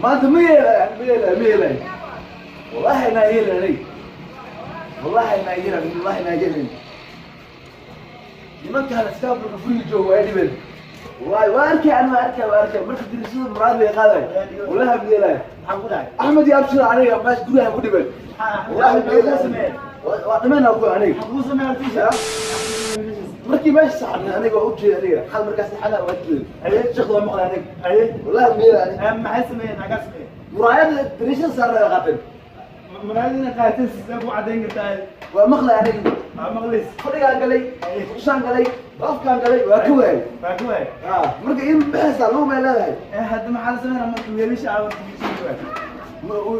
Maanta ma yeelay, ma yeelay, ma yeelay. Wallahi inaa yeelay aniga, wallahi inaa yeelay, wallahi inaa yeelay. Nimankaan iskaabulka guriga jooga waa dhibeen. Wallahi waa arkay ani, waa arkay, waa arkay. Marka dirisada muraad bay qaaday, wallahi ma yeelay. Maxaa ku dhacay? Axmed iyo Abshir aniga meesha guryaha ku dhibeen. Wallahi ma yeelay, waa dhameynaa ku aniga. Maxaa kuu sameeyay artiisha? Markii meesha saxnay aniga waa ujeeda aniga hal markaas xala waa jeeda. Haye. Sheekh waa maqlay aniga. Haye. Wallahi ma yeelay aniga. Maxay sameeyeen? Maxaa sameeyeen? Muraayada dariishada saarnay qaateen. Muraayada inay qaateen sidee ku caddayn kartaa? Waa maqlay aniga. Waa maqlays. Fadhigaan galay, ushaan galay, afkaan galay, waa ka waayay. Waa ku waay. Marka in bixaysaa lagu may leedahay. Hadda maxaa la sameynaa marka wiilasha aa warta wiilasha waay?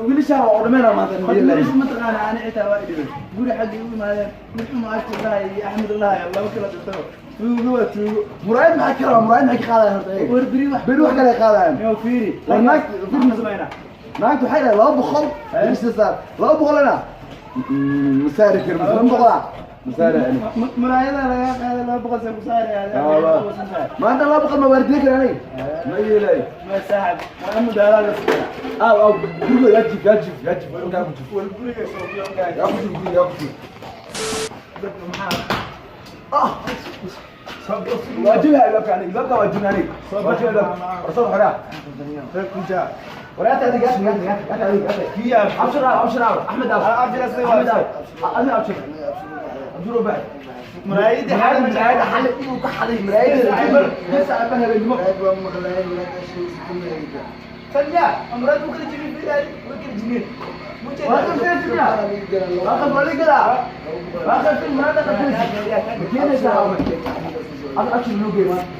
Wiilashaan waa dhameynaa maanta. Horta wiilasha mataqaana, ani xitaa waa idhibay. Guri xaggay u imaadeen mid xuma agta lahay iyo Axmed lahay, laba kala dirtaba, tuugo waa tuugo. Muraayad maxay ka rabaa? Muraayad maxay ka qaadayan horta iyaga? War beri wax Beri wax kale ay qaadayan. Yo, fiiri. War guri ma sameynaa? Naagtu waxay dhahay 200 dariishada saar, 200-na masaari kar, 200 masaari ani. Muraayada laga qaaday 200 see ku saari? Maanta 200 ma waardiye kara aniga, ma yeelay. Ma saaxib, waa mudaalaa la sameeyaa. Aw aw, guriga yaa jif, yaa jif, yaa jif, yaa ku jif. War guriga soo Yaa ku jif guriga, yaa ku jif. Dadka maxaa? Ah, waajibha albaabka aniga, albaabka waajibna aniga, waajib albaabka. War soo xoraa. Reer kunjaa. War yaata adiga, yaata, yaata, yaata adiga, yaata. Kiya. Abshir, abshir, Axmed, Abshir, asay. Axmed, adiga abshir, abshir u baxay. Muraayadii. Muraayada, muraayada xalay inuu ka xaday muraayada bes aba habeenimo. Sanya, muraayad buu kala jibin, way kala jibin. Waa kan fiirsinya, waa kan wali gala, waa kan fil muraayada ka fiirsi ma keenaysaa? Abshir loo geey maanta.